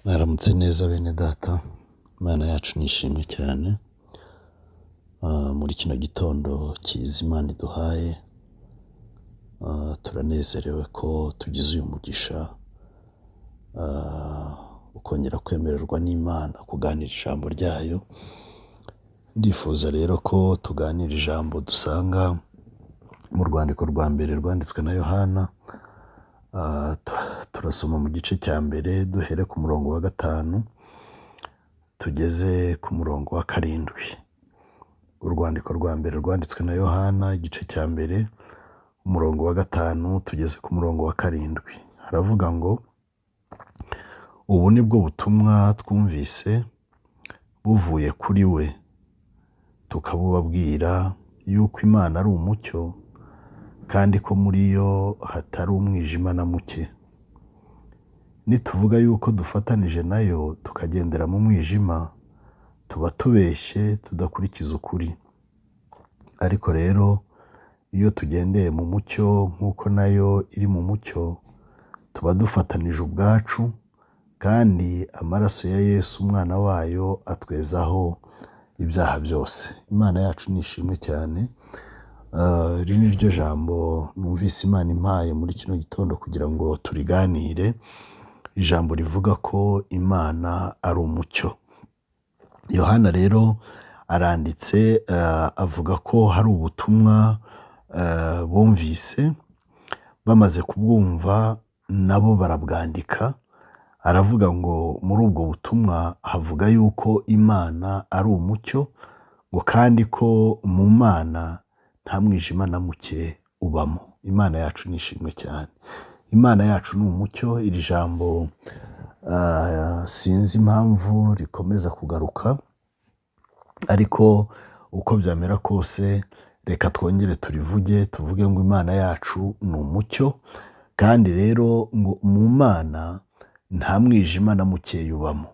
Mwaramutse neza bene data, Imana yacu nishimwe cyane. Muri kino gitondo cyiza Imana iduhaye, turanezerewe ko tugize uyu mugisha ukongera kwemererwa n'Imana kuganira ijambo ryayo. Ndifuza rero ko tuganira ijambo dusanga mu rwandiko rwa mbere rwanditswe na Yohana. Turasoma mu gice cya mbere, duhere ku murongo wa 5 tugeze ku murongo wa 7. Urwandiko rwa mbere rwanditswe na Yohana, igice cya mbere, umurongo wa 5 tugeze ku murongo wa 7. Haravuga ngo: "Ubu ni bwo butumwa twumvise buvuye kuri we, tukabubabwira yuko Imana ari umucyo, kandi ko muri yo hatari umwijima na muke. Nituvuga yuko dufatanije nayo tukagendera mu mwijima, tuba tubeshye tudakurikiza ukuri. Ariko rero iyo tugendeye mu mucyo nk'uko nayo iri mu mucyo, tuba dufatanije ubwacu, kandi amaraso ya Yesu umwana wayo atwezaho ibyaha byose." Imana yacu nishimwe cyane. Iri ni ryo jambo numvise Imana impaye muri kino gitondo kugira ngo turiganire, ijambo rivuga ko Imana ari umucyo. Yohana rero aranditse, avuga ko hari ubutumwa bumvise, bamaze kubwumva nabo barabwandika. Aravuga ngo muri ubwo butumwa havuga yuko Imana ari umucyo, ngo kandi ko mu Mana nta mwijima na muke ubamo. Imana yacu nishimwe cyane. Imana yacu ni umucyo. Iri jambo sinzi impamvu rikomeza kugaruka, ariko uko byamera kose reka twongere turivuge, tuvuge ngo Imana yacu ni umucyo, kandi rero ngo mu Mana nta mwijima na mukeya ubamo.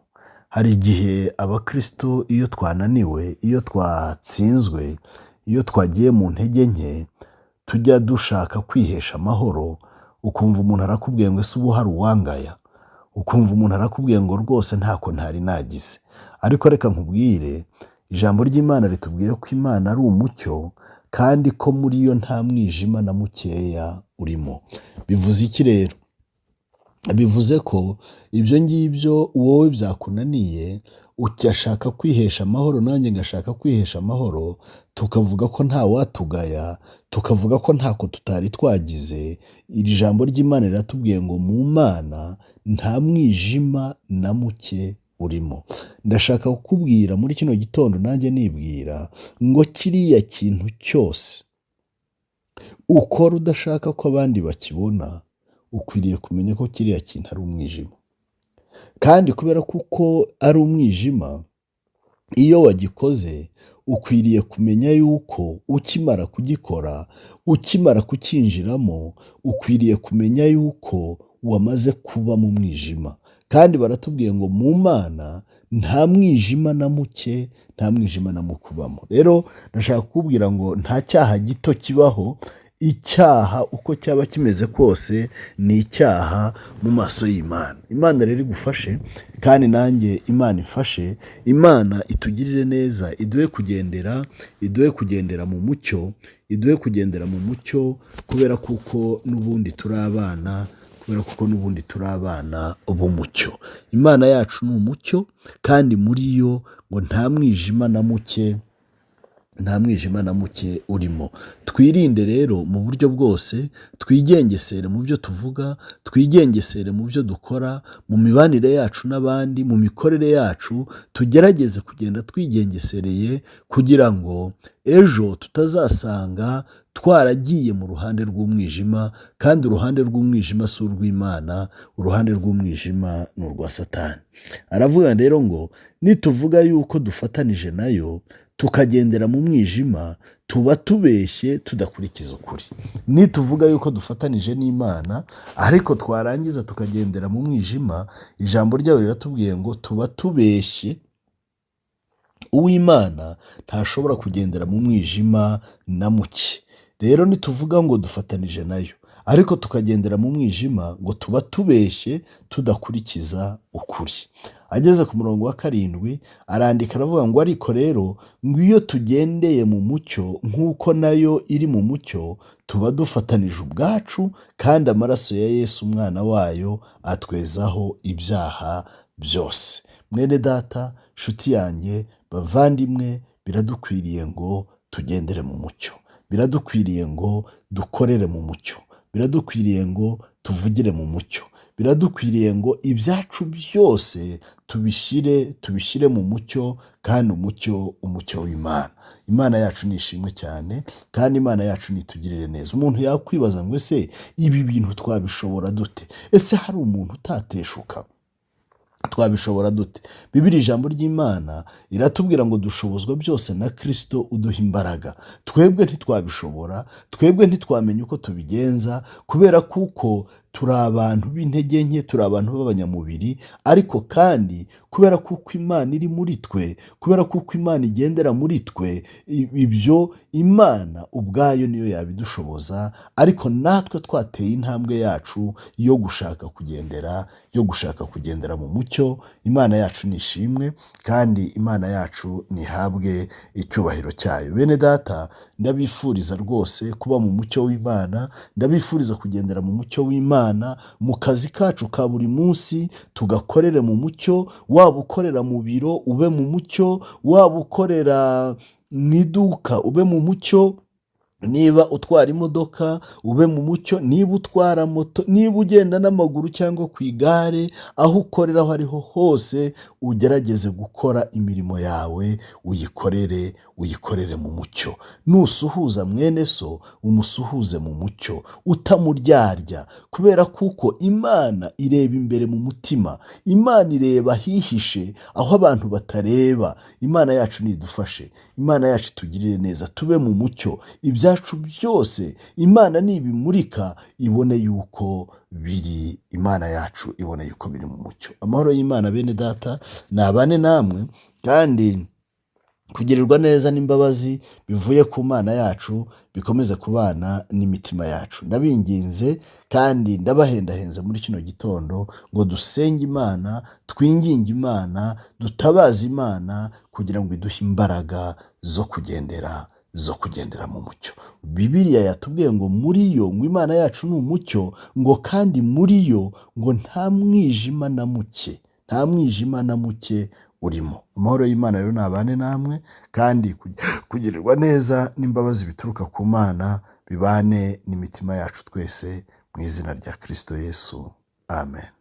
Hari igihe abakristo iyo twananiwe, iyo twatsinzwe, iyo twagiye mu ntege nke, tujya dushaka kwihesha amahoro, ukumva umuntu arakubwiye ngo ese ubu hari uwangaya, ukumva umuntu arakubwiye ngo rwose ntako ntari nagize. Ariko reka nkubwire, ijambo ry'Imana ritubwiye ko Imana ari umucyo, kandi ko muri yo nta mwijima na mukeya urimo. Bivuze iki rero? Bivuze ko ibyo ngibyo wowe byakunaniye, ugashaka kwihesha amahoro, nanjye ngashaka kwihesha amahoro, tukavuga ko nta watugaya, tukavuga ko ntako tutari twagize. Iri jambo ry'Imana riratubwiye ngo mu Mana nta mwijima na muke urimo. Ndashaka kukubwira muri kino gitondo, nanjye nibwira ngo kiriya kintu cyose ukora udashaka ko abandi bakibona, ukwiriye kumenya ko kiriya kintu ari umwijima. Kandi kubera kuko ari umwijima, iyo wagikoze ukwiriye kumenya yuko ukimara kugikora, ukimara kucyinjiramo, ukwiriye kumenya yuko wamaze kuba mu mwijima. Kandi baratubwiye ngo mu Mana nta mwijima na muke, nta mwijima na muke ubamo. Rero ndashaka kukubwira ngo nta cyaha gito kibaho, icyaha uko cyaba kimeze kose ni icyaha mu maso y'Imana. Imana rero igufashe, kandi nanjye Imana ifashe, Imana itugirire neza, iduhe kugendera mu mucyo, iduhe kugendera mu mucyo, kubera kuko n'ubundi turi abana, kubera kuko n'ubundi turi abana b'umucyo. Imana yacu ni umucyo, kandi muri yo ngo nta mwijima na muke, nta mwijima na muke urimo. Twirinde rero mu buryo bwose, twigengesere mu byo tuvuga, twigengesere mu byo dukora, mu mibanire yacu n'abandi, mu mikorere yacu, tugerageze kugenda twigengesereye kugira ngo ejo tutazasanga twaragiye mu ruhande rw'umwijima, kandi uruhande rw'umwijima si urw'Imana, uruhande rw'umwijima ni urwa Satani. Aravuga rero ngo nituvuga yuko dufatanije nayo tukagendera mu mwijima, tuba tubeshye tudakurikiza ukuri. Nituvuga yuko dufatanije n'Imana ariko twarangiza tukagendera mu mwijima, ijambo ryayo riratubwiye ngo tuba tubeshye. Uw'Imana ntashobora kugendera mu mwijima na muke. Rero nituvuga ngo dufatanije nayo, ariko tukagendera mu mwijima, ngo tuba tubeshye tudakurikiza ukuri. Ageze ku murongo wa 7 arandika aravuga ngo ariko rero ngo iyo tugendeye mu mucyo nk'uko nayo iri mu mucyo, tuba dufatanije ubwacu, kandi amaraso ya Yesu umwana wayo atwezaho ibyaha byose. Mwene data, nshuti yanjye, bavandimwe, biradukwiriye ngo tugendere mu mucyo, biradukwiriye ngo dukorere mu mucyo, biradukwiriye ngo tuvugire mu mucyo, biradukwiriye ngo ibyacu byose tubishyire mu mucyo, kandi umucyo w'Imana. Imana yacu ni ishimwe cyane, kandi Imana yacu nitugirire neza. Umuntu yakwibaza ngo ese ibi bintu twabishobora dute? Ese hari umuntu utateshuka? Twabishobora dute? Bibiri ijambo ry'Imana iratubwira ngo dushobozwa byose na Kristo uduha imbaraga. Twebwe ntitwabishobora, twebwe ntitwamenya uko tubigenza, kubera kuko turi abantu b'intege nke, turi abantu b'abanyamubiri, ariko kandi kubera kuko Imana iri muri twe, kubera kuko Imana igendera muri twe, ibyo Imana ubwayo niyo yabidushoboza, ariko natwe twateye intambwe yacu yo gushaka kugendera mu mucyo. Imana yacu ni ishimwe, kandi Imana yacu nihabwe icyubahiro cyayo. Bene data, ndabifuriza rwose kuba mu mucyo w'Imana, ndabifuriza kugendera mu mucyo w'Imana, mu kazi kacu ka buri munsi tugakorere mu mucyo. Waba ukorera mu biro ube mu mucyo, waba ukorera mu iduka ube mu mucyo, niba utwara imodoka ube mu mucyo, niba utwara moto, niba ugenda n'amaguru cyangwa ku igare, aho ukorera aho ariho hose ugerageze gukora imirimo yawe, uyikorere mu mucyo. Nusuhuza mwene so umusuhuze mu mucyo utamuryarya, kubera kuko Imana ireba imbere mu mutima, Imana ireba ahihishe aho abantu batareba. Imana yacu nidufashe, Imana yacu itugirire neza, tube mu mucyo, ibyacu byose Imana nibimurika ibone yuko biri, Imana yacu ibone yuko biri mu mucyo. Amahoro y'Imana bene data nabane namwe, kandi kugirirwa neza n'imbabazi bivuye ku Mana yacu bikomeze kubana n'imitima yacu. Ndabinginze kandi ndabahendahenze muri kino gitondo ngo dusenge Imana, twinginge Imana, dutabaze Imana kugira ngo iduhe imbaraga zo kugendera mu mucyo. Bibiliya yatubwiye ngo muri yo, ngo Imana yacu ni umucyo, ngo kandi muri yo ngo nta mwijima na muke, nta mwijima na muke urimo. Amahoro y'Imana rero nabane namwe, kandi kugirirwa neza n'imbabazi bituruka ku Mana bibane n'imitima yacu twese, mu izina rya Kristo Yesu. Amen.